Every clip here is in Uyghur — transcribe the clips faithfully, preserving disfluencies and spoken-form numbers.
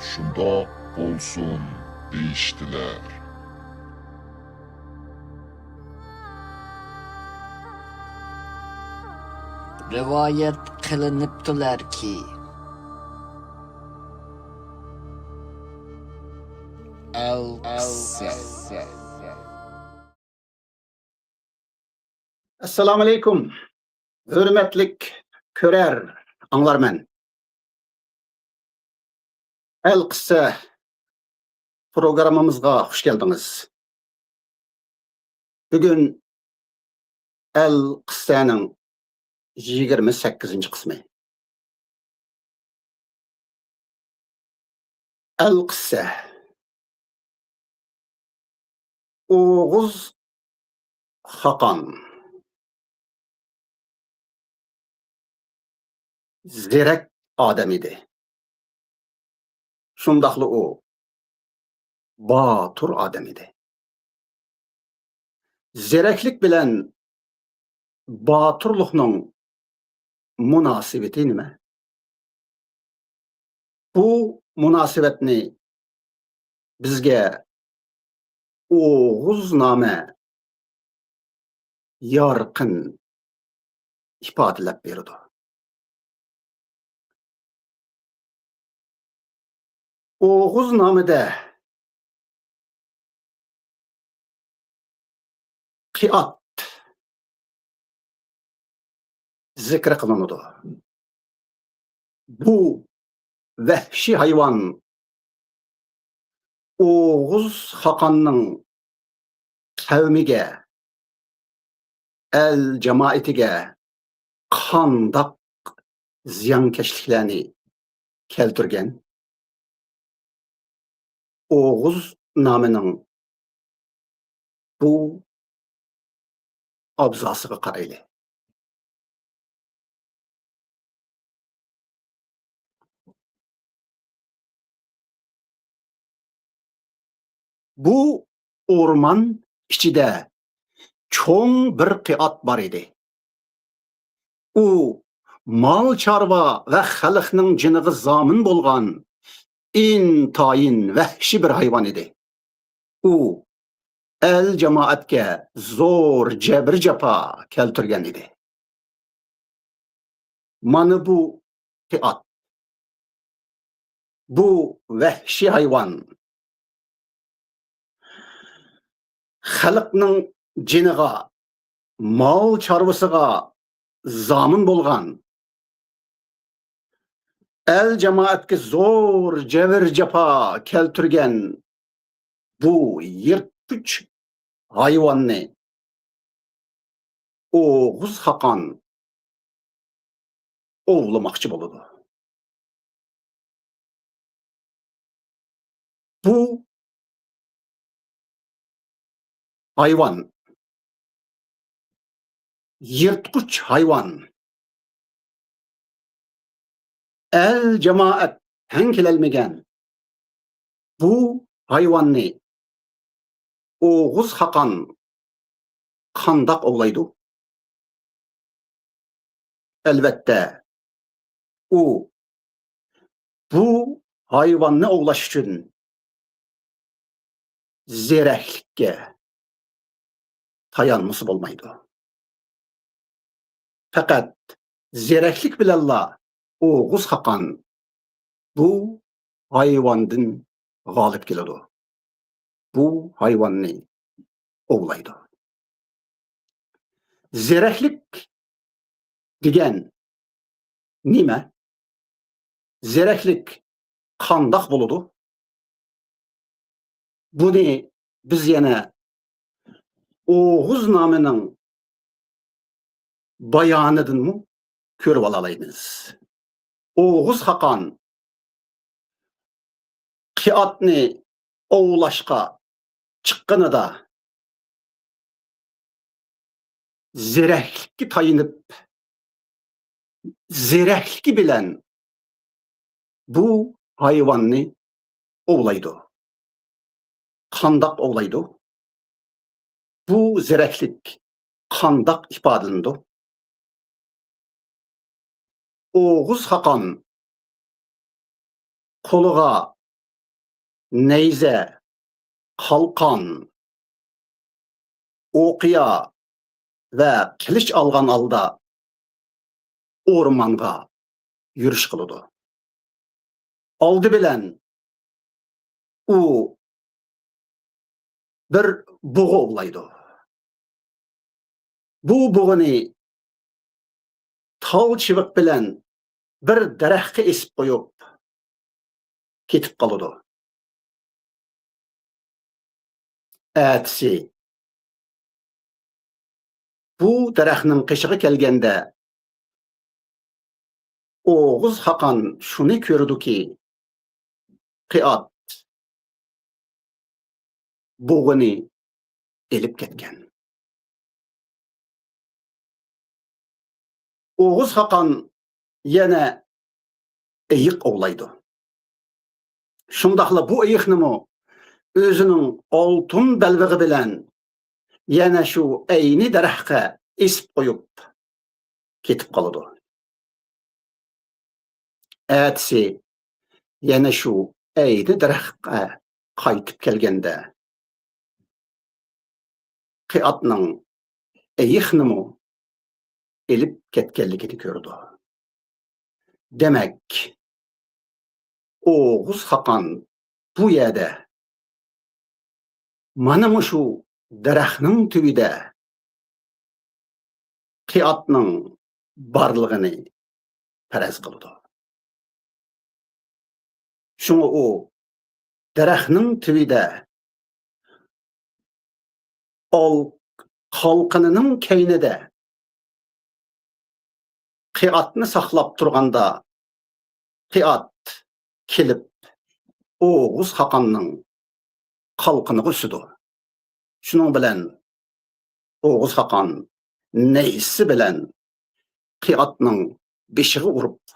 شۇنداق بولسۇن دېيىشتىلەر. رىۋايەت قىلىنىپتۇلەركى، ئەلقىسسە. ئەسسالامۇئەلەيكۇم، ھۆرمەتلىك كۆرەر، ئاڭلارمەن. ئەلقىسسە پروگراممىمىزغا خۇش كەلدىڭىز. بۈگۈن ئەلقىسسەنىڭ يىگىرمە سەككىزىنچى قىسمى. ئەلقىسسە. ئوغۇز خاقان زېرەك ئادەم ئىدى. شۇنداقلا ئۇ باتۇر ئادەم ئىدى. زېرەكلىك بىلەن باتۇرلۇقنىڭ مۇناسىۋىتى نېمە؟ بۇ مۇناسىۋەتنى بىزگە ئوغۇزنامە يارقىن ئىپادىلەپ بېرىدۇ. ئوغۇزنامىدە قىئات زىكرى قىلىنىدۇ. بۇ ۋەھشىي ھايۋان ئوغۇز خاقاننىڭ قەۋمىگە، ئەل جامائىتىگە قانداق زىيانكەشلىكلەرنى كەلتۈرگەن؟ ئوغۇزنامىنىڭ بۇ ئابزاسىغا قارايلى. بۇ ئورمان ئىچىدە چوڭ بىر قىئات بار ئىدى. ئۇ مال چارۋا ۋە خەلقنىڭ جېنىغا زامىن بولغان ئىنتايىن ۋەھشىي بىر ھايۋان ئىدى. ئۇ ئەل جامائەتكە زور جەبىر جاپا كەلتۈرگەن ئىدى. مانا بۇ قىئات، بۇ ۋەھشىي ھايۋان خەلقنىڭ جېنىغا، مال چارۋىسىغا زامىن بولغان، ئەل جامائەتكە زور جەبىر جاپا كەلتۈرگەن بۇ يىرتقۇچ ھايۋاننى ئوغۇز خاقان ئوۋلىماقچى بولىدۇ. بۇ ھايۋان، يىرتقۇچ ھايۋان، ئەل جامائەت تەڭ كېلەلمىگەن بۇ ھايۋاننى ئوغۇز خاقان قانداق ئوۋلايدۇ؟ ئەلۋەتتە، ئۇ بۇ ھايۋاننى ئوۋلاش ئۈچۈن زېرەكلىككە تايانمىسا بولمايدۇ. پەقەت زېرەكلىك بىلەنلا ئوغۇز خاقان بۇ ھايۋاندىن غالىب كېلىدۇ. بۇ ھايۋاننى ئوۋلايدۇ. زېرەكلىك دېگەن نېمە؟ زېرەكلىك قانداق بولىدۇ؟ بۇنى بىز يەنە ئوغۇزنامىنىڭ بايانىدىنمۇ كۆرۈۋالالايمىز. ئوغۇز خاقان قىئاتنى ئوۋلاشقا چىققىنىدا زېرەكلىككە تايىنىپ، زېرەكلىكى بىلەن بۇ ھايۋاننى ئوۋلايدۇ. قانداق ئوۋلايدۇ؟ بۇ زېرەكلىك قانداق ئىپادىلىنىدۇ؟ ئوغۇز خاقان قولىغا نەيزە، قالقان، ئوقيا ۋە قىلىچ ئالغان ھالدا ئورمانغا يۈرۈش قىلىدۇ. ئالدى بىلەن ئۇ بىر بۇغا ئوۋلايدۇ. بۇ بۇغىنى تال چىۋىق بىلەن بىر دەرەخكە ئېسىپ قويۇپ كېتىپ قالىدۇ. ئەتىسى بۇ دەرەخنىڭ قېشىغا كەلگەندە، ئوغۇز خاقان شۇنى كۆرىدۇكى، قىئات بۇغىنى ئېلىپ كەتكەن. ئوغۇز خاقان يەنە ئېيىق ئوۋلايدۇ. شۇنداقلا بۇ ئېيىقنىمۇ ئۆزىنىڭ ئالتۇن بەلبېغى بىلەن يەنە شۇ ئەينى دەرەخكە ئېسىپ قويۇپ كېتىپ قالىدۇ. ئەتىسى يەنە شۇ ئەينى دەرەخكە قايتىپ كەلگەندە، قىئاتنىڭ ئېيىقنىمۇ ئېلىپ كەتكەنلىكىنى كۆرىدۇ. دېمەك، ئوغۇز خاقان بۇ يەردە، مانا مۇشۇ دەرەخنىڭ تۈۋىدە قىئاتنىڭ بارلىقىنى پەرەز قىلىدۇ. شۇڭا ئۇ دەرەخنىڭ تۈۋىدە ئال-، قالقىنىنىڭ كەينىدە قىئاتنى ساقلاپ تۇرغاندا، قىئات كېلىپ ئوغۇز خاقاننىڭ قالقىنىغا ئۈسىدۇ. شۇنىڭ بىلەن ئوغۇز خاقان نەيزىسى بىلەن قىئاتنىڭ بېشىغا ئۇرۇپ،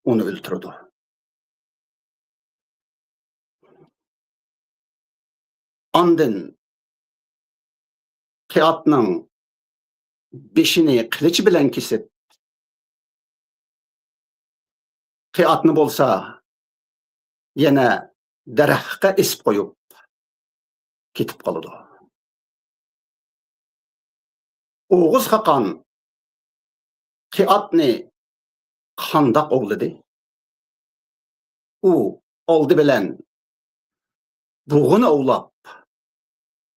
ئۇنى ئۆلتۈرىدۇ. ئاندىن قىئاتنىڭ بېشىنى قىلىچى بىلەن كېسىپ، قىئاتنى بولسا يەنە دەرەخكە ئېسىپ قويۇپ كېتىپ قالىدۇ. ئوغۇز خاقان قىئاتنى قانداق ئوۋلىدى؟ ئۇ ئالدى بىلەن بۇغىنى ئوۋلاپ،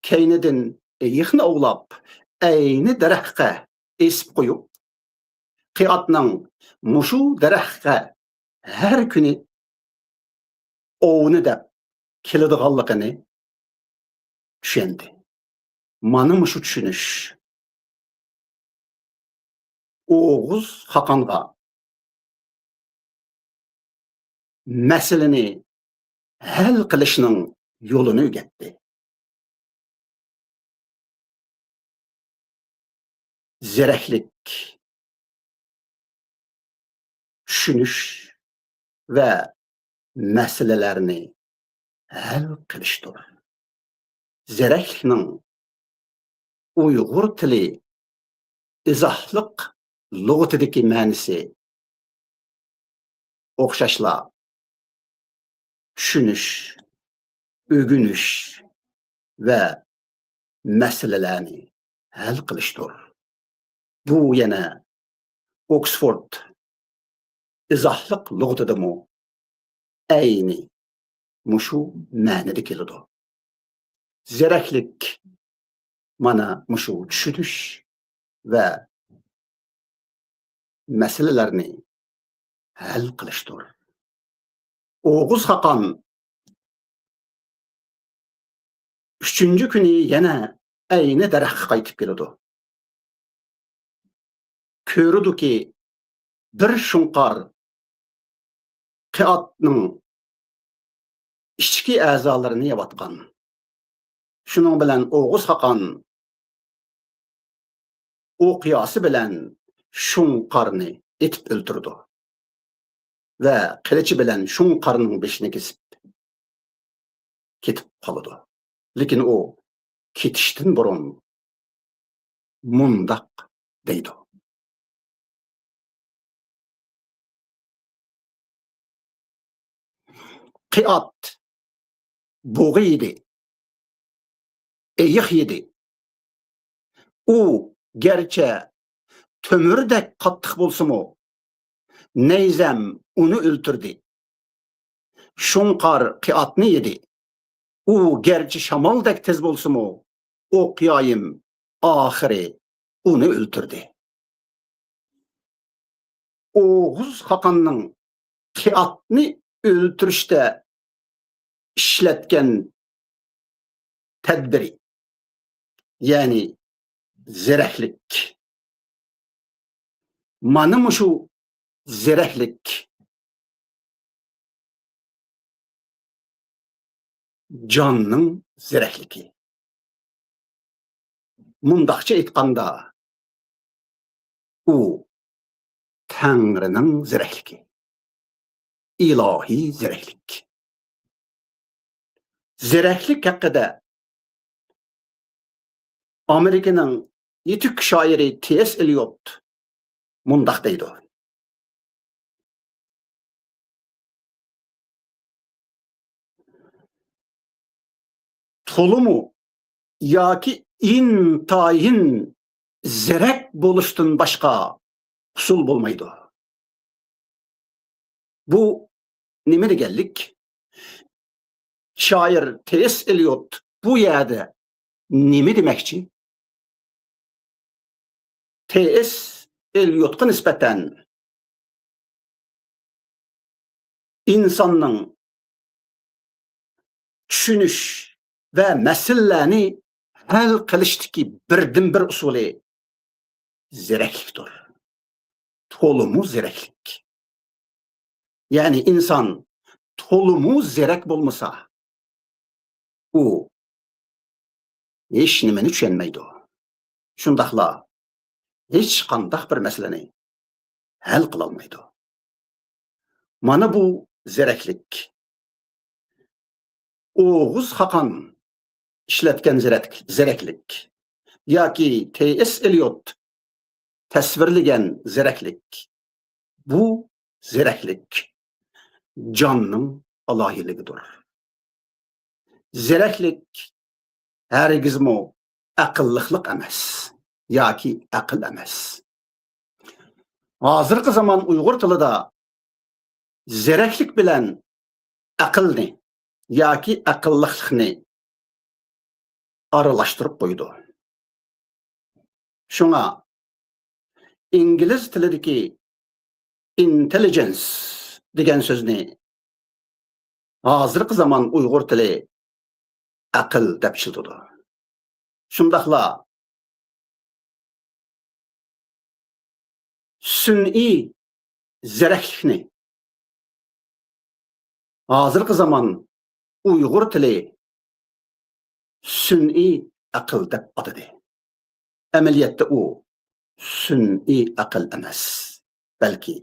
كەينىدىن ئېيىقنى ئوۋلاپ، ئەينى دەرەخكە ئېسىپ قويۇپ، قىئاتنىڭ مۇشۇ دەرەخكە ھەر كۈنى ئوۋنى دەپ كېلىدىغانلىقىنى چۈشەندى. مانا مۇشۇ چۈشىنىش ئوغۇز خاقانغا مەسىلىنى ھەل قىلىشنىڭ يولىنى ئۆگەتتى. زېرەكلىك، چۈشىنىش ۋە مەسىلىلەرنى ھەل قىلىشتۇر. زېرەكلىكنىڭ ئۇيغۇر تىلى ئىزاھلىق لۇغىتىدىكى مەنىسى ئوخشاشلا چۈشىنىش، ئۆگىنىش ۋە مەسىلىلەرنى ھەل قىلىشتۇر. بۇ يەنە ئوكسفورد ئىزاھلىق لۇغىتىدىمۇ ئەينى مۇشۇ مەنىدە كېلىدۇ. زېرەكلىك مانا مۇشۇ چۈشىنىش ۋە مەسىلىلەرنى ھەل قىلىشتۇر. ئوغۇز خاقان ئۈچىنچى كۈنى يەنە ئەينى دەرەخكە قايتىپ كېلىدۇ. كۆرىدۇكى، بىر شۇڭقار قىئاتنىڭ ئىچكى ئەزالىرىنى يەۋاتقان. شۇنىڭ بىلەن ئوغۇز خاقان ئوقياسى بىلەن شۇڭقارنى ئېتىپ ئۆلتۈرىدۇ ۋە قىلىچى بىلەن شۇڭقارنىڭ بېشىنى كېسىپ كېتىپ قالىدۇ. لېكىن ئۇ كېتىشتىن بۇرۇن مۇنداق دەيدۇ: قىئات، بۇغا يېدى، ئېيىق يېدى. ئۇ گەرچە تۆمۈردەك قاتتىق بولسىمۇ، نەيزەم ئۇنى ئۆلتۈردى. شۇڭقار قىئاتنى يېدى. ئۇ گەرچە شامالدەك تېز بولسىمۇ، ئوق-يايىم ئاخىرى ئۇنى ئۆلتۈردى. ئوغۇز خاقاننىڭ قىئاتنى ئۆلتۈرۈشتە ئىشلەتكەن تەدبىرى، يەنى زېرەكلىك. مانا مۇشۇ زېرەكلىك جاننىڭ زېرەكلىكى. مۇنداقچە ئېيتقاندا، ئۇ تەڭرىنىڭ زېرەكلىكى، ئىلاھىي زېرەكلىك. زېرەكلىك ھەققىدە ئامېرىكىنىڭ يېتىك شائىرى تى ئېس ئېليوت مۇنداق دەيدۇ: تولىمۇ ياكى ئىنتايىن زېرەك بولۇشتىن باشقا ئۇسۇل بولمايدۇ. بۇ نېمە دېگەنلىك؟ شائىر تى ئېس ئېليوت بۇ يەردە نېمە دېمەكچى؟ تى ئېس ئېليوتقا نىسبەتەن ئىنساننىڭ چۈشىنىش ۋە مەسىلىلەرنى ھەل قىلىشتىكى بىردىنبىر ئۇسۇلى زېرەكلىكتۇر. تولىمۇ زېرەكلىك. يەنى ئىنسان تولىمۇ زېرەك بولمىسا، ئۇ ھېچ نېمىنى چۈشەنمەيدۇ. شۇنداقلا ھېچقانداق بىر مەسىلىنى ھەل قىلالمايدۇ. مانا بۇ زېرەكلىك. ئوغۇز خاقان ئىشلەتكەن زېرەك-، زېرەكلىك ياكى تى ئېس ئېليوت تەسۋىرلىگەن زېرەكلىك، بۇ زېرەكلىك جاننىڭ ئالاھىدىلىكىدۇر. زېرەكلىك ھەرگىزمۇ ئەقىللىقلىق ئەمەس ياكى ئەقىل ئەمەس. ھازىرقى زامان ئۇيغۇر تىلىدا زېرەكلىك بىلەن ئەقىلنى ياكى ئەقىللىقلىقنى ئارىلاشتۇرۇپ قويىدۇ. شۇڭا ئىنگلىز تىلىدىكى ئىنتېللىجېنس دېگەن سۆزنى ھازىرقى زامان ئۇيغۇر تىلى ئەقىل دەپ ئىشلىتىدۇ. شۇنداقلا سۈنئىي زېرەكلىكنى ھازىرقى زامان ئۇيغۇر تىلى سۈنئىي ئەقىل دەپ ئاتىدى. ئەمەلىيەتتە ئۇ سۈنئىي ئەقىل ئەمەس، بەلكى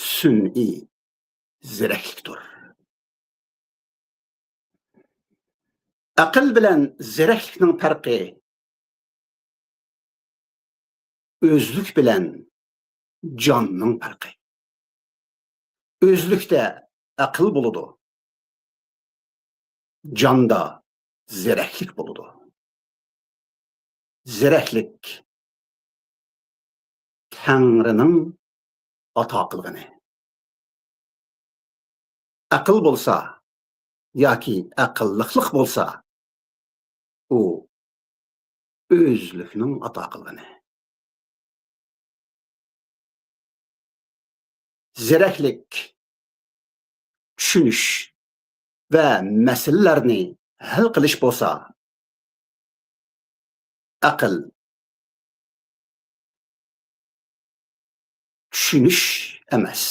سۈنئىي زېرەكلىكتۇر. ئەقىل بىلەن زېرەكلىكنىڭ پەرقى ئۆزلۈك بىلەن جاننىڭ پەرقى. ئۆزلۈكتە ئەقىل بولىدۇ، جاندا زېرەكلىك بولىدۇ. زېرەكلىك تەڭرىنىڭ ئاتا قىلغىنى. ئەقىل بولسا ياكى ئەقىللىقلىق بولسا، ئۇ ئۆزلۈكنىڭ ئاتا قىلغىنى. زېرەكلىك چۈشىنىش ۋە مەسىلىلەرنى ھەل قىلىش بولسا، ئەقىل چۈشىنىش ئەمەس.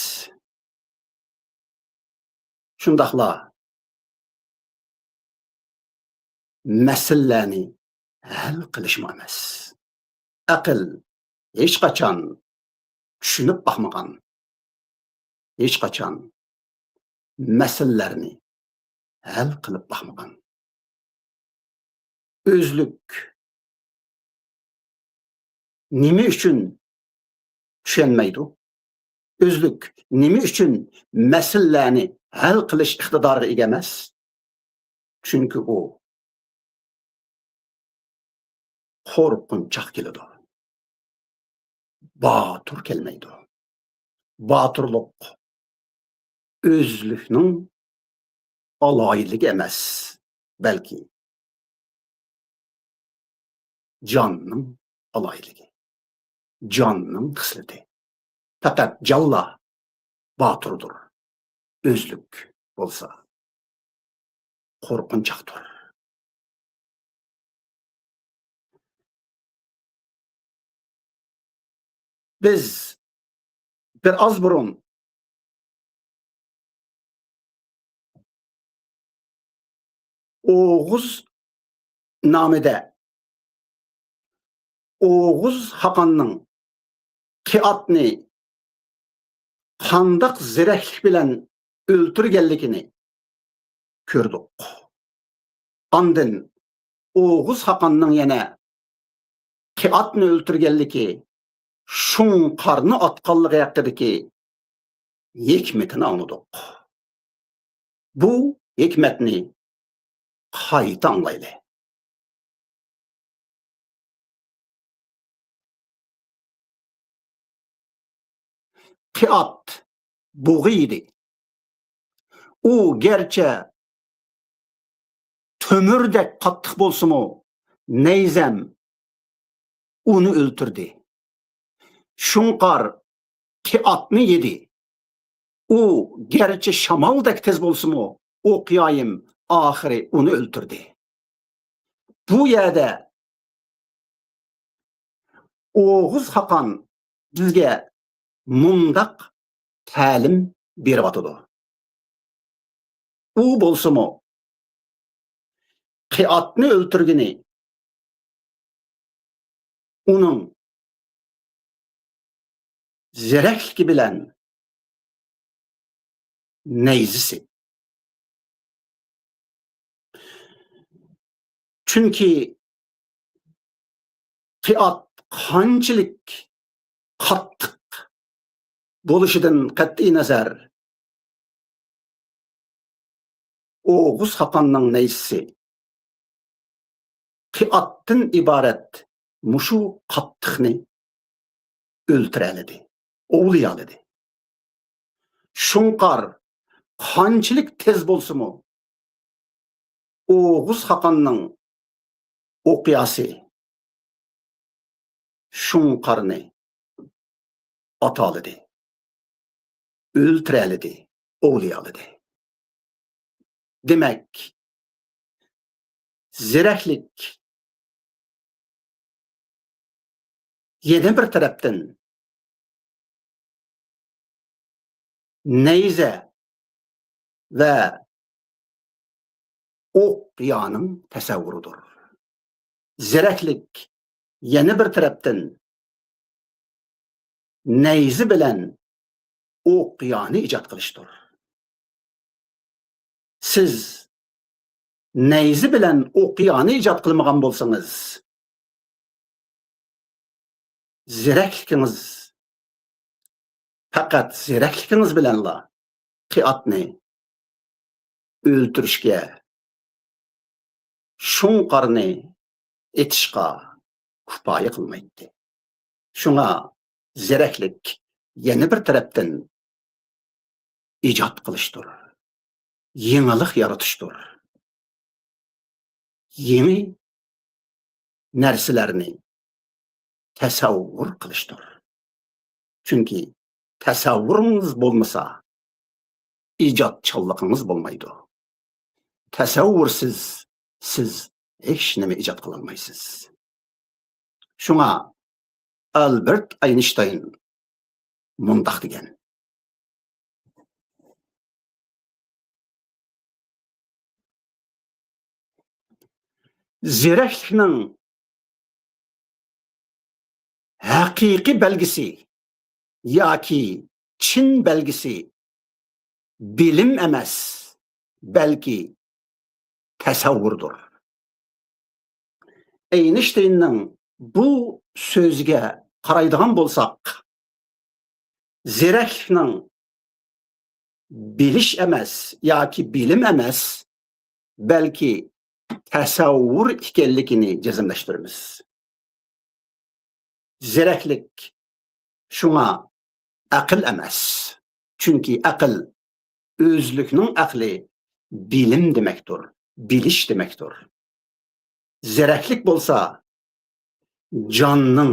شۇنداقلا مەسىلىلەرنى ھەل قىلىشمۇ ئەمەس. ئەقىل ھېچقاچان چۈشىنىپ باقمىغان، ھېچقاچان مەسىلىلەرنى ھەل قىلىپ باقمىغان. ئۆزلۈك نېمە ئۈچۈن چۈشەنمەيدۇ؟ ئۆزلۈك نېمە ئۈچۈن مەسىلىلەرنى ھەل قىلىش ئىقتىدارىغا ئىگە ئەمەس؟ چۈنكى ئۇ قورقۇنچاق كېلىدۇ. باتۇر كەلمەيدۇ. باتۇرلۇق ئۆزلۈكنىڭ ئالاھىدىلىكى ئەمەس، بەلكى جاننىڭ ئالاھىدىلىكى، جاننىڭ خىسلىتى. پەقەت جانلا باتۇردۇر. ئۆزلۈك بولسا قورقۇنچاقتۇر. بىز بىر ئاز بۇرۇن ئوغۇز نامىدە ئوغۇز خاقاننىڭ قىئاتنى قانداق زېرەكلىك بىلەن ئۆلتۈرگەنلىكىنى كۆردۇق. ئاندىن ئوغۇز خاقاننىڭ يەنە قىئاتنى ئۆلتۈرگەنلىكى، شۇڭقارنى ئاتقانلىقى ھەققىدىكى ھېكمىتىنى ئاڭلىدۇق. بۇ ھېكمەتنى قايتا ئاڭلايلى. قىئات بۇغى ئىدى. ئۇ گەرچە تۆمۈردەك قاتتىق بولسىمۇ، نەيزەم ئۇنى ئۆلتۈردى. شۇڭقار قىئاتنى يېدى. ئۇ گەرچە شامالدەك تېز بولسىمۇ، ئوقيايىم ئاخىرى ئۇنى ئۆلتۈردى. بۇ يەردە ئوغۇز خاقان بىزگە مۇنداق تەلىم بېرىۋاتىدۇ. ئۇ بولسىمۇ قىئاتنى ئۆلتۈرگىنى ئۇنىڭ زېرەكلىكى بىلەن نەيزىسى. چۈنكى قىئات قانچىلىك قاتتىق بولۇشىدىن قەتئىينەزەر، ئوغۇز خاقاننىڭ نەيزىسى قىئاتتىن ئىبارەت مۇشۇ قاتتىقنى ئۆلتۈرەلىدى، ئوۋلىيالىدى. شۇڭقار قانچىلىك تېز بولسىمۇ، ئوغۇز خاقاننىڭ ئوقياسى شۇڭقارنى ئاتالىدى، ئۆلتۈرەلىدى، ئوۋلىيالىدى. دېمەك، زېرەكلىك يەنە بىر تەرەپتىن نەيزە ۋە ئوقيانىڭ تەسەۋۋۇرىدۇر. زېرەكلىك يەنە بىر تەرەپتىن نەيزە بىلەن ئوقيانى ئىجاد قىلىشتۇر. سىز نەيزە بىلەن ئوقيانى ئىجاد قىلمىغان بولسىڭىز، زېرەكلىكىڭىز، پەقەت زېرەكلىكىڭىز بىلەنلا قىئاتنى ئۆلتۈرۈشكە، شۇڭقارنى ئېتىشقا كۇپايە قىلمايتتى. شۇڭا زېرەكلىك يەنە بىر تەرەپتىن ئىجاد قىلىشتۇر، يېڭىلىق يارىتىشتۇر. يېڭى نەرسىلەرنى تەسەۋۋۇر قىلىشتۇر. چۈنكى تەسەۋۋۇرىڭىز بولمىسا، ئىجادچانلىقىڭىز بولمايدۇ. تەسەۋۋۇرسىز سىز ھېچنېمە ئىجاد قىلالمايسىز. شۇڭا ئالبېرت ئاينىشتاين مۇنداق دېگەن: زېرەكلىكنىڭ ھەقىقىي بەلگىسى ياكى چىن بەلگىسى بىلىم ئەمەس، بەلكى تەسەۋۋۇردۇر. ئەينىشتىيننىڭ بۇ سۆزىگە قارايدىغان بولساق، زېرەكلىكنىڭ بىلىش ئەمەس ياكى بىلىم ئەمەس، بەلكى تەسەۋۋۇر ئىكەنلىكىنى جەزملەشتۈرىمىز. زېرەكلىك شۇڭا ئەقىل ئەمەس. چۈنكى ئەقىل، ئۆزلۈكنىڭ ئەقلى بىلىم دېمەكتۇر، بىلىش دېمەكتۇر. زېرەكلىك بولسا جاننىڭ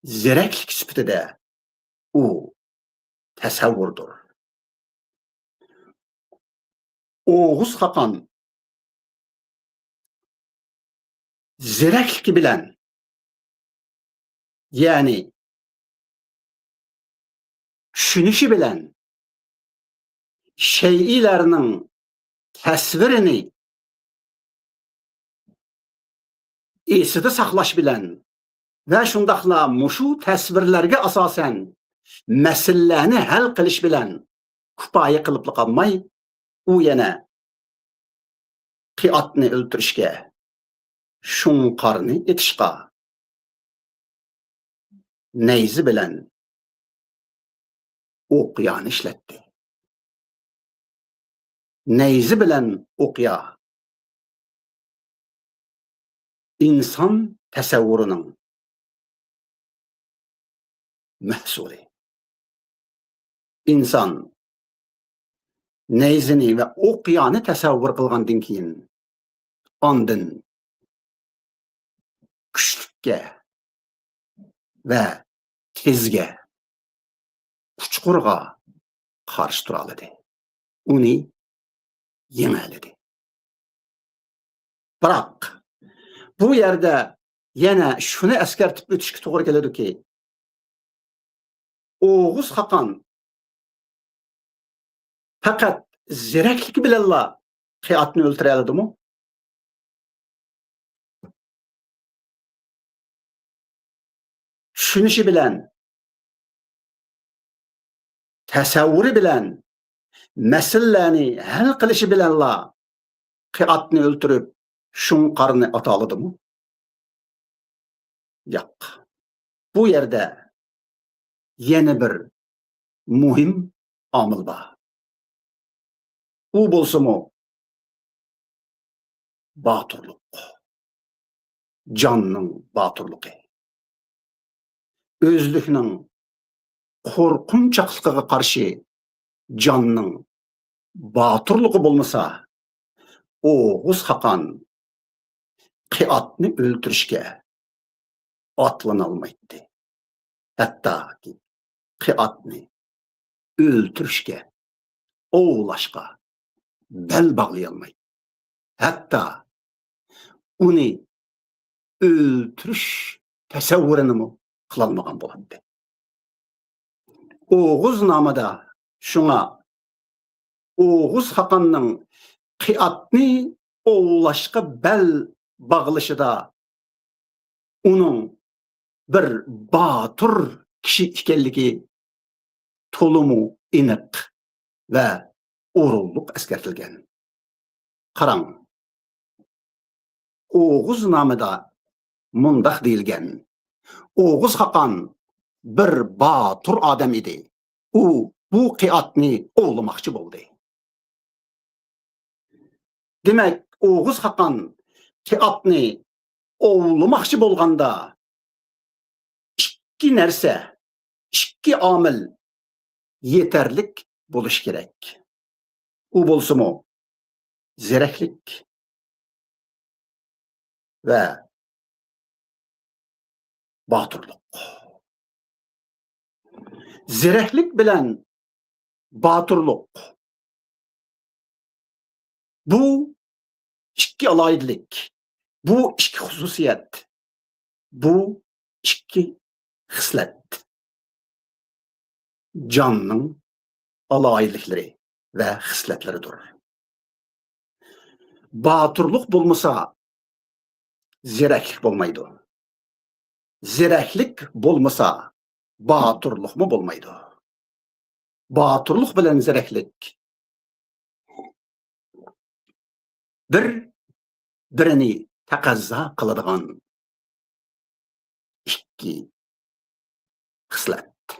زېرەكلىكى سۈپىتىدە ئۇ تەسەۋۋۇردۇر. ئوغۇز خاقان زېرەكلىكى بىلەن، يەنى چۈشىنىشى بىلەن شەيئىلەرنىڭ تەسۋىرىنى ئېسىدە ساقلاش بىلەن ۋە شۇنداقلا مۇشۇ تەسۋىرلەرگە ئاساسەن مەسىلىلەرنى ھەل قىلىش بىلەن كۇپايە قىلىپلا قالماي، ئۇ يەنە قىئاتنى ئۆلتۈرۈشكە، شۇڭقارنى ئېتىشقا نەيزە بىلەن ئوقيانى ئىشلەتتى. نەيزە بىلەن ئوقيا ئىنسان تەسەۋۋۇرىنىڭ مەھسۇلى. ئىنسان نەيزىنى ۋە ئوقيانى تەسەۋۋۇر قىلغاندىن كېيىن، ئاندىن كۈچلۈككە ۋە تېزگە، ئۇچقۇرغا قارشى تۇرالىدى. ئۇنى يېڭەلىدى. بىراق، بۇ يەردە يەنە شۇنى ئەسكەرتىپ ئۆتۈشكە توغرا كېلىدۇكى، ئوغۇز خاقان پەقەت زېرەكلىكى بىلەنلا قىئاتنى ئۆلتۈرەلىدىمۇ؟ چۈشىنىشى بىلەن، تەسەۋۋۇرى بىلەن، مەسىلىلەرنى ھەل قىلىشى بىلەنلا قىئاتنى ئۆلتۈرۈپ، شۇڭقارنى ئاتالىدىمۇ؟ ياق. بۇ يەردە يەنە بىر مۇھىم ئامىل بار. ئۇ بولسىمۇ باتۇرلۇق. جاننىڭ باتۇرلۇقى. ئۆزلۈكنىڭ قورقۇنچاقلىقىغا قارشى جاننىڭ باتۇرلۇقى بولمىسا، ئوغۇز خاقان قىئاتنى ئۆلتۈرۈشكە ئاتلىنالمايتتى. ھەتتاكى قىئاتنى ئۆلتۈرۈشكە، ئوۋلاشقا بەل باغلىيالمايتتى. ھەتتا ئۇنى ئۆلتۈرۈش تەسەۋۋۇرىنىمۇ قىلالمىغان بولاتتى. ئوغۇزنامىدا شۇڭا ئوغۇز خاقاننىڭ قىئاتنى ئوۋلاشقا بەل باغلىشىدا ئۇنىڭ بىر باتۇر كىشى ئىكەنلىكى تولىمۇ ئېنىق ۋە ئورۇنلۇق ئەسكەرتىلگەن. قاراڭ، ئوغۇزنامىدا مۇنداق دېيىلگەن: ئوغۇز خاقان بىر باتۇر ئادەم ئىدى. ئۇ بۇ قىئاتنى ئوۋلىماقچى بولدى. دېمەك، ئوغۇز خاقان قىئاتنى ئوۋلىماقچى بولغاندا، ئىككى نەرسە، ئىككى ئامىل يېتەرلىك بولۇشى كېرەك. ئۇ بولسىمۇ زېرەكلىك ۋە باتۇرلۇق. زېرەكلىك بىلەن باتۇرلۇق، بۇ ئىككى ئالاھىدىلىك، بۇ ئىككى خۇسۇسىيەت، بۇ ئىككى خىسلەت جاننىڭ ئالاھىدىلىكلىرى ۋە خىسلەتلىرىدۇر. باتۇرلۇق بولمىسا، زېرەكلىك بولمايدۇ. زېرەكلىك بولمىسا، باتۇرلۇقمۇ بولمايدۇ. باتۇرلۇق بىلەن زېرەكلىك بىر-بىرىنى تەقەززا قىلىدىغان ئىككى خىسلەت،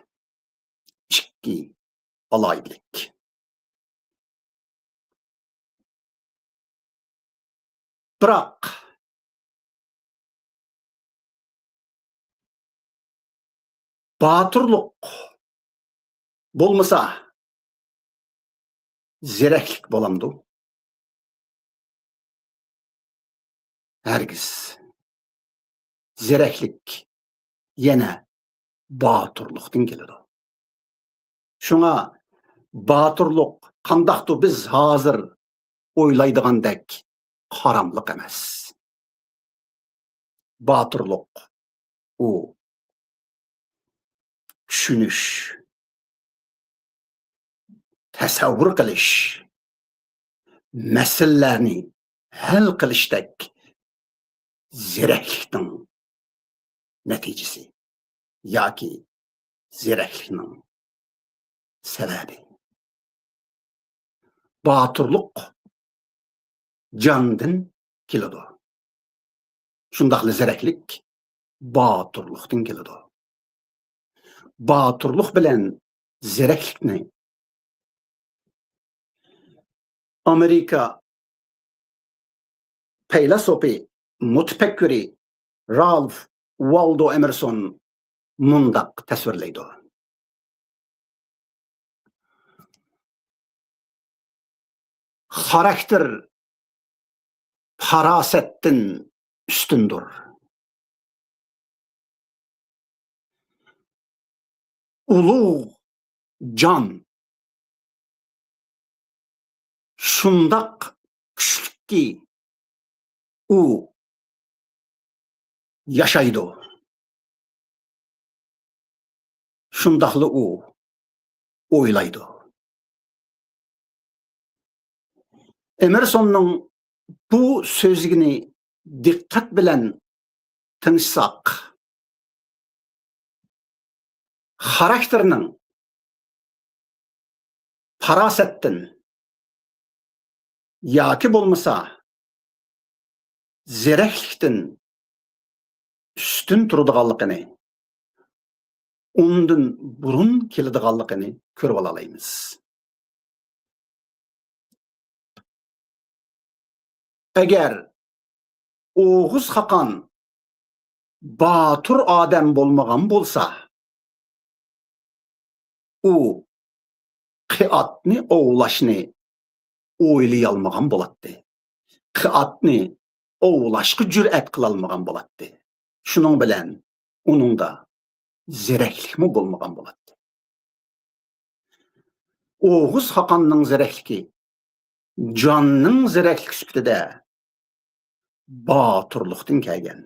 ئىككى ئالاھىدىلىك. بىراق، باتۇرلۇق بولمىسا، زېرەكلىك بولامدۇ؟ ھەرگىز. زېرەكلىك يەنە باتۇرلۇقتىن كېلىدۇ. شۇڭا باتۇرلۇق قانداقتۇ بىز ھازىر ئويلايدىغاندەك قاراملىق ئەمەس. باتۇرلۇق، ئۇ چۈشىنىش، تەسەۋۋۇر قىلىش، مەسىلىلەرنى ھەل قىلىشتەك زېرەكلىكنىڭ نەتىجىسى ياكى زېرەكلىكنىڭ سەۋەبى. باتۇرلۇق جاندىن كېلىدۇ. شۇنداقلا زېرەكلىك باتۇرلۇقتىن كېلىدۇ. باتۇرلۇق بىلەن زېرەكلىكنى ئامېرىكا پەيلاسوپى، مۇتەپەككۇرى رالف ۋالدو ئېمېرسون مۇنداق تەسۋىرلەيدۇ: خاراكتېر پاراسەتتىن ئۈستۈندۇر. ئۇلۇغ جان شۇنداق كۈچلۈككى، ئۇ ياشايدۇ. شۇنداقلا ئۇ ئويلايدۇ. ئېمېرسوننىڭ بۇ سۆزىگىنى دىققەت بىلەن تىڭشىساق، خاراكتېرنىڭ پاراسەتتىن ياكى بولمىسا زېرەكلىكتىن ئۈستۈن تۇرىدىغانلىقىنى، ئۇندىن بۇرۇن كېلىدىغانلىقىنى كۆرۈۋالالايمىز. ئەگەر ئوغۇز خاقان باتۇر ئادەم بولمىغان بولسا، ئۇ قىئاتنى ئوۋلاشنى ئويلىيالمىغان بولاتتى. قىئاتنى ئوۋلاشقا جۈرئەت قىلالمىغان بولاتتى. شۇنىڭ بىلەن ئۇنىڭدا زېرەكلىكمۇ بولمىغان بولاتتى. ئوغۇز خاقاننىڭ زېرەكلىكى جاننىڭ زېرەكلىكى سۈپىتىدە باتۇرلۇقتىن كەلگەن.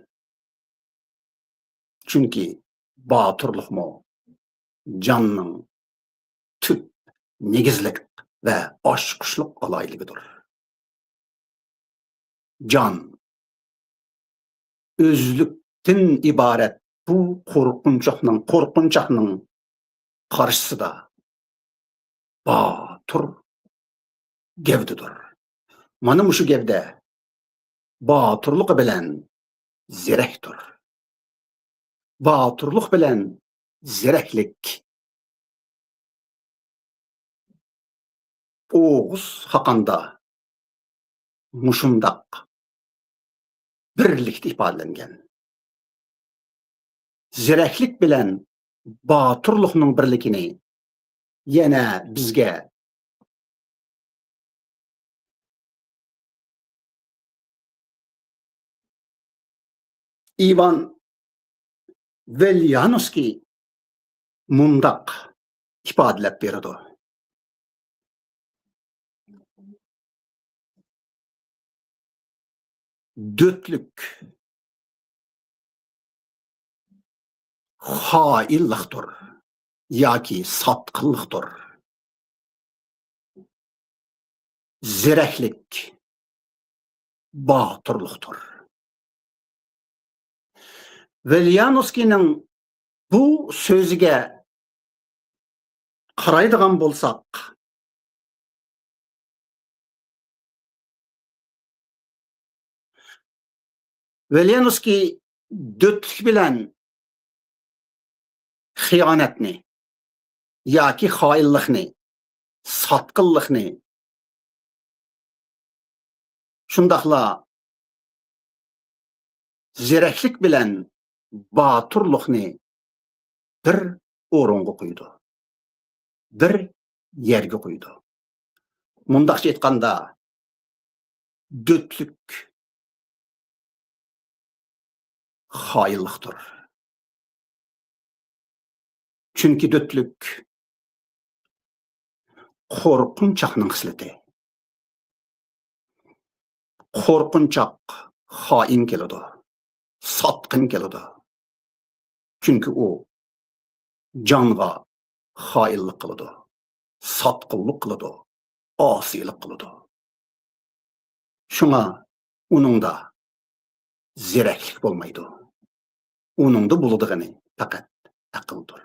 چۈنكى باتۇرلۇقمۇ جاننىڭ تۈپ نېگىزلىك ۋە ئاچقۇچلۇق ئالاھىدىلىكىدۇر. جان ئۆزلۈكتىن ئىبارەت بۇ قورقۇنچاقنىڭ، قورقۇنچاقنىڭ قارشىسىدا باتۇر گەۋدىدۇر. مانا مۇشۇ گەۋدە باتۇرلۇقى بىلەن زېرەكتۇر. باتۇرلۇق بىلەن زېرەكلىك ئوغۇز خاقاندا مۇشۇنداق بىرلىكتە ئىپادىلەنگەن. زېرەكلىك بىلەن باتۇرلۇقنىڭ بىرلىكىنى يەنە بىزگە ئىۋان ۋېليانوسكىي مۇنداق ئىپادىلەپ بېرىدۇ: دۆتلۈك خائىنلىقتۇر ياكى ساتقىنلىقتۇر. زېرەكلىك باتۇرلۇقتۇر. ۋېليانوسكىينىڭ بۇ سۆزىگە قارايدىغان بولساق، ۋېليانوسكىي دۆتلۈك بىلەن خىيانەتنى ياكى خائىنلىقنى، ساتقىنلىقنى، شۇنداقلا زېرەكلىك بىلەن باتۇرلۇقنى بىر ئورۇنغا قويىدۇ، بىر يەرگە قويىدۇ. مۇنداقچە ئېيتقاندا، دۆتلۈك خائىنلىقتۇر. چۈنكى دۆتلۈك قورقۇنچاقنىڭ خىسلىتى. قورقۇنچاق خائىن كېلىدۇ، ساتقىن كېلىدۇ. چۈنكى ئۇ جانغا خائىنلىق قىلىدۇ، ساتقۇنلۇق قىلىدۇ، ئاسىيلىق قىلىدۇ. شۇڭا ئۇنىڭدا زېرەكلىك بولمايدۇ. ئۇنىڭدا بولىدىغىنى پەقەت ئەقىلدۇر.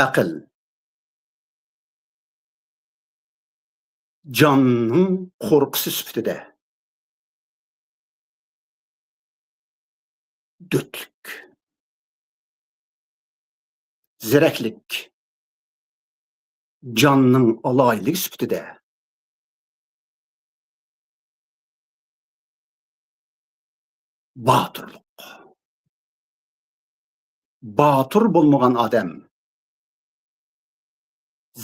ئەقىل جاننىڭ قورقۇسى سۈپىتىدە دۆتلۈك. زېرەكلىك جاننىڭ ئالاھىدىلىكى سۈپىتىدە باتۇرلۇق. باتۇر بولمىغان ئادەم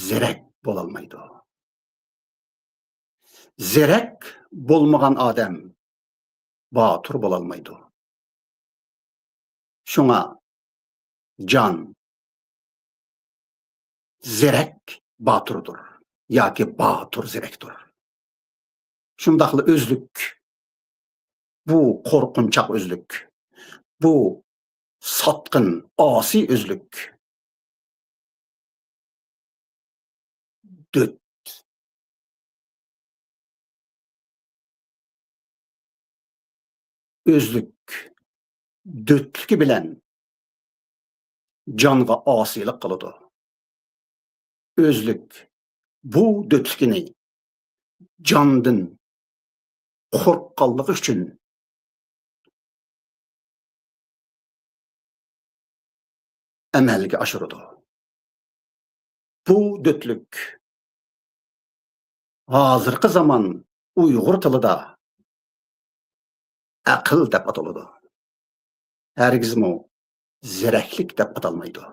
زېرەك بولالمايدۇ. زېرەك بولمىغان ئادەم باتۇر بولالمايدۇ. شۇڭا جان زېرەك باتۇردۇر ياكى باتۇر زېرەكتۇر. شۇنداقلا ئۆزلۈك، بۇ قورقۇنچاق ئۆزلۈك، بۇ ساتقىن، ئاسىي ئۆزلۈك. دۆت. ئۆزلۈك دۆتلۈكى بىلەن جانغا ئاسىيلىق قىلىدۇ. ئۆزلۈك بۇ دۆتلۈكىنى جاندىن قورققانلىقى ئۈچۈن ئەمەلگە ئاشۇرىدۇ. بۇ دۆتلۈك ھازىرقى زامان ئۇيغۇر تىلىدا ئەقىل دەپ ئاتىلىدۇ. ھەرگىزمۇ زېرەكلىك دەپ ئاتالمايدۇ.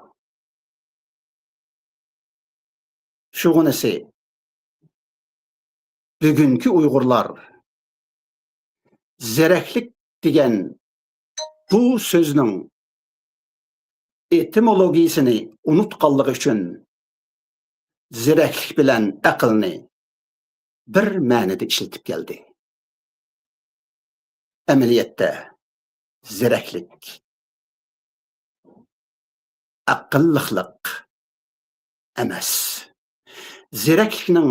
شۇغىنىسى، بۈگۈنكى ئۇيغۇرلار زېرەكلىك دېگەن بۇ سۆزنىڭ ئېتىمولوگىيىسىنى ئۇنتقانلىقى ئۈچۈن زېرەكلىك بىلەن ئەقىلنى بىر مەنىدە ئىشلىتىپ كەلدى. ئەمەلىيەتتە زېرەكلىك ئەقىللىقلىق ئەمەس. زېرەكلىكنىڭ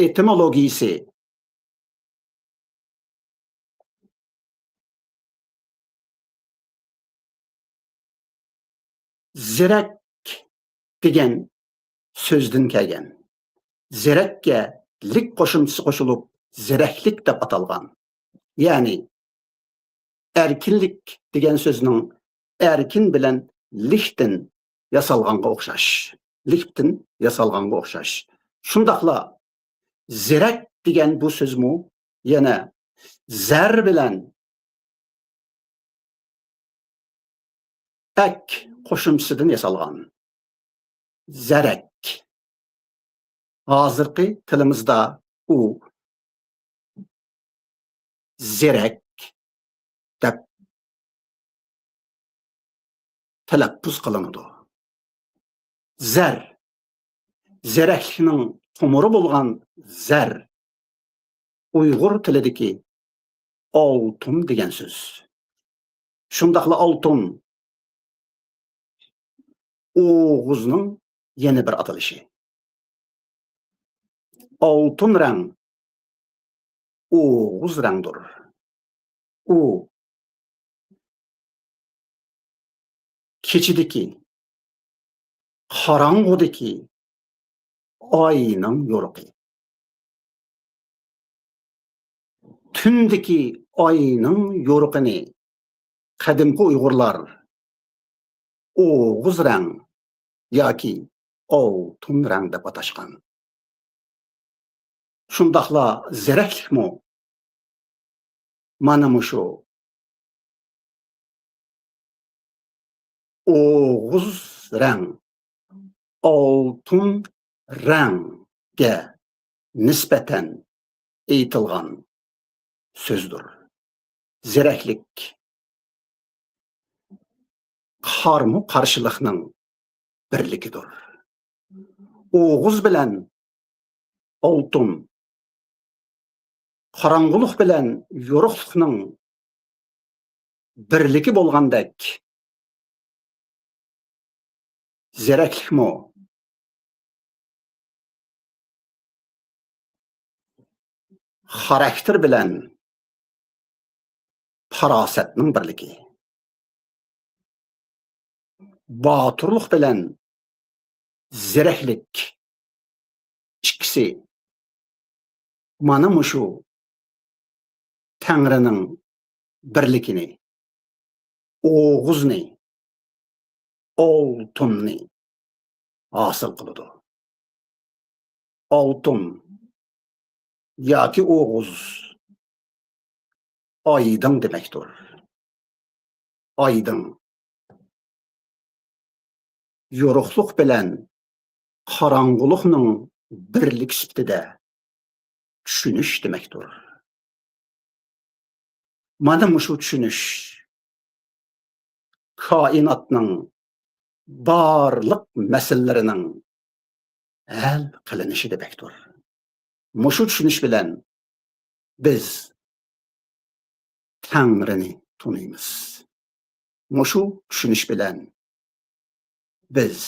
ئېتىمولوگىيىسى زېرەك دېگەن سۆزدىن كەلگەن. زېرەككە لىك قوشۇمچىسى قوشۇلۇپ، زېرەكلىك دەپ ئاتالغان. يەنى، ئەركىنلىك دېگەن سۆزنىڭ ئەركىن بىلەن لىكتىن ياسالغانغا ئوخشاش. لىكتىن ياسالغانغا ئوخشاش. شۇنداقلا زېرەك دېگەن بۇ سۆزمۇ يەنە زەر بىلەن ئەك قوشۇمچىسىدىن ياسالغان. زەرەك. ھازىرقى تىلىمىزدا ئۇ زېرەك دەپ تەلەپپۇز قىلىنىدۇ. زەر. زېرەكلىكنىڭ تومۇرى بولغان زەر ئۇيغۇر تىلىدىكى ئالتۇن دېگەن سۆز. شۇنداقلا ئالتۇن ئوغۇزنىڭ يەنە بىر ئاتىلىشى. ئالتۇن رەڭ ئوغۇز رەڭدۇر. ئۇ كېچىدىكى، قاراڭغۇدىكى ئاينىڭ يورۇقى. تۈندىكى ئاينىڭ يورۇقىنى قەدىمكى ئۇيغۇرلار ئوغۇز رەڭ ياكى ئالتۇن رەڭ دەپ ئاتاشقان. شۇنداقلا زېرەكلىكمۇ مانا مۇشۇ ئوغۇز رەڭ، ئالتۇن رەڭگە نىسبەتەن ئېيتىلغان سۆزدۇر. زېرەكلىك قارمۇ قارشىلىقنىڭ بىرلىكىدۇر. ئوغۇز بىلەن ئالتۇن، قاراڭغۇلۇق بىلەن يورۇقلۇقنىڭ بىرلىكى بولغاندەك، زېرەكلىكمۇ خاراكتېر بىلەن پاراسەتنىڭ بىرلىكى، باتۇرلۇق بىلەن زېرەكلىك ئىككىسى مانا مۇشۇ تەڭرىنىڭ بىرلىكىنى، ئوغۇزنى، ئالتۇننى ھاسىل قىلىدۇ. ئالتۇن ياكى ئوغۇز ئايدىڭ دېمەكتۇر. ئايدىڭ. يورۇقلۇق بىلەن قاراڭغۇلۇقنىڭ بىرلىكى سۈپىتىدە چۈشىنىش دېمەكتۇر. مانا مۇشۇ چۈشىنىش كائىناتنىڭ بارلىق مەسىلىلىرىنىڭ ھەل قىلىنىشى دېمەكتۇر. مۇشۇ چۈشىنىش بىلەن بىز تەڭرىنى تونۇيمىز. مۇشۇ چۈشىنىش بىلەن بىز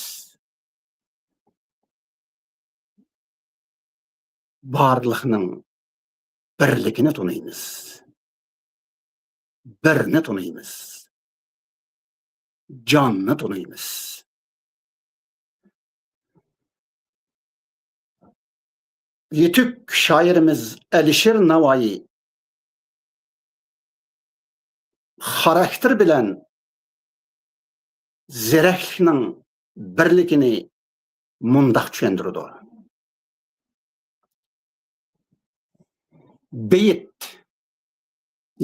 بارلىقنىڭ بىرلىكىنى تونۇيمىز. بىرنى تونۇيمىز. جاننى تونۇيمىز. يېتۈك شائىرىمىز ئەلىشىر ناۋايى خاراكتېر بىلەن زېرەكلىكنىڭ بىرلىكىنى مۇنداق چۈشەندۈرىدۇ. بېيىت،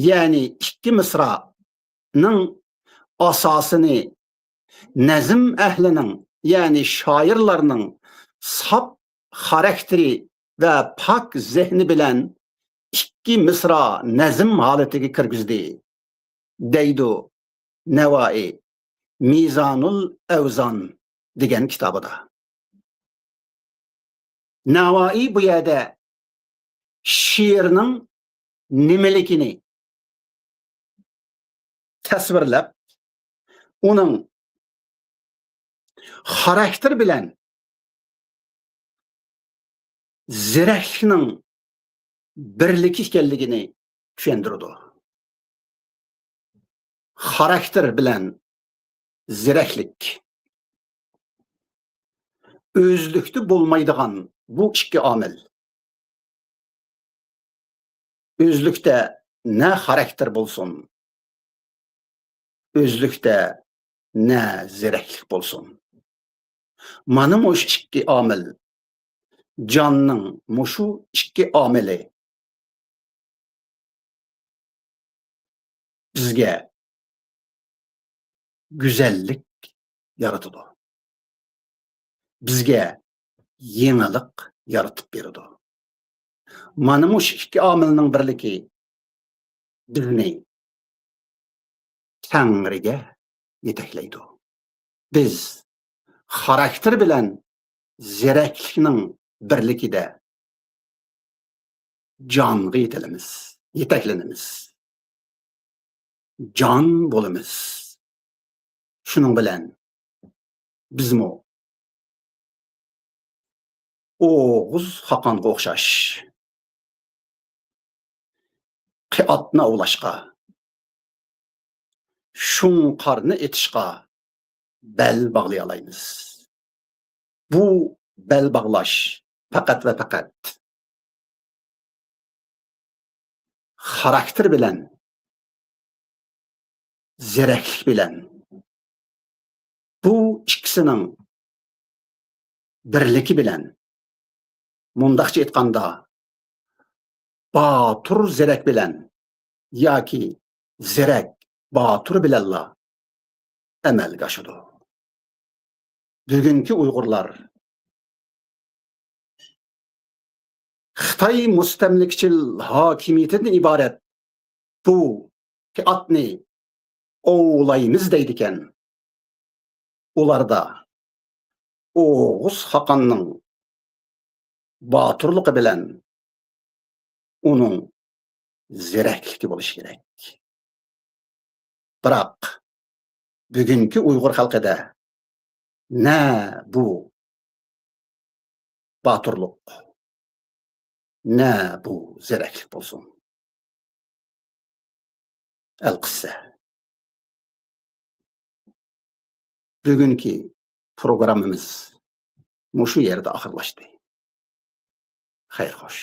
يەنى ئىككى مىسرانىڭ ئاساسىنى نەزم ئەھلىنىڭ، يەنى شائىرلارنىڭ ساپ خاراكتېرى ۋە پاك زېھنى بىلەن ئىككى مىسرا نەزم ھالىتىگە كىرگۈزدى، دەيدۇ نەۋائى مىزانۇل ئەۋزان دېگەن كىتابىدا. نەۋائى بۇ يەردە شېئىرنىڭ نېمىلىكىنى تەسۋىرلەپ، ئۇنىڭ خاراكتېر بىلەن زېرەكلىكنىڭ بىرلىكى ئىكەنلىكىنى چۈشەندۈرىدۇ. خاراكتېر بىلەن زېرەكلىك ئۆزلۈكتە بولمايدىغان بۇ ئىككى ئامىل ئۆزلۈكتە نە خاراكتېر بولسۇن، ئۆزلۈكتە نە زېرەكلىك بولسۇن. مانا مۇشۇ ئىككى ئامىل، جاننىڭ مۇشۇ ئىككى ئامىلى بىزگە گۈزەللىك يارىتىدۇ. بىزگە يېڭىلىق يارىتىپ بېرىدۇ. مانا مۇشۇ ئىككى ئامىلنىڭ بىرلىكى بىزنى تەڭرىگە يېتەكلەيدۇ. بىز خاراكتېر بىلەن زېرەكلىكنىڭ بىرلىكىدە جانغا يېتىلىمىز، يېتەكلىنىمىز. جان بولىمىز. شۇنىڭ بىلەن بىزمۇ ئوغۇز خاقانغا ئوخشاش قىرئاتنى ئاۋلاشقا، شۇڭقارنى ئېتىشقا بەل باغلىيالايمىز. بۇ بەل باغلاش پەقەت ۋە پەقەت خاراكتېر بىلەن، زېرەكلىك بىلەن، بۇ ئىككىسىنىڭ بىرلىكى بىلەن، مۇنداقچە ئېيتقاندا، باتۇر زېرەك بىلەن ياكى زېرەك، باتۇر بىلەنلا ئەمەلگە ئاشىدۇ. بۈگۈنكى ئۇيغۇرلار خىتاي مۇستەملىكىچىل ھاكىمىيىتىدىن ئىبارەت بۇ پىئاتنى ئوۋلايمىز دەيدىكەن. ئۇلاردا ئوغۇز خاقاننىڭ باتۇرلۇقى بىلەن ئۇنىڭ زېرەكلىكى بولۇشى كېرەك. بىراق، بۈگۈنكى ئۇيغۇر خەلقىدە نە بۇ باتۇرلۇق، نە بۇ زېرەكلىك بولسۇن. ئەلقىسسە، بۈگۈنكى پروگراممىمىز مۇشۇ يەردە ئاخىرلاشتى. خەير خوش.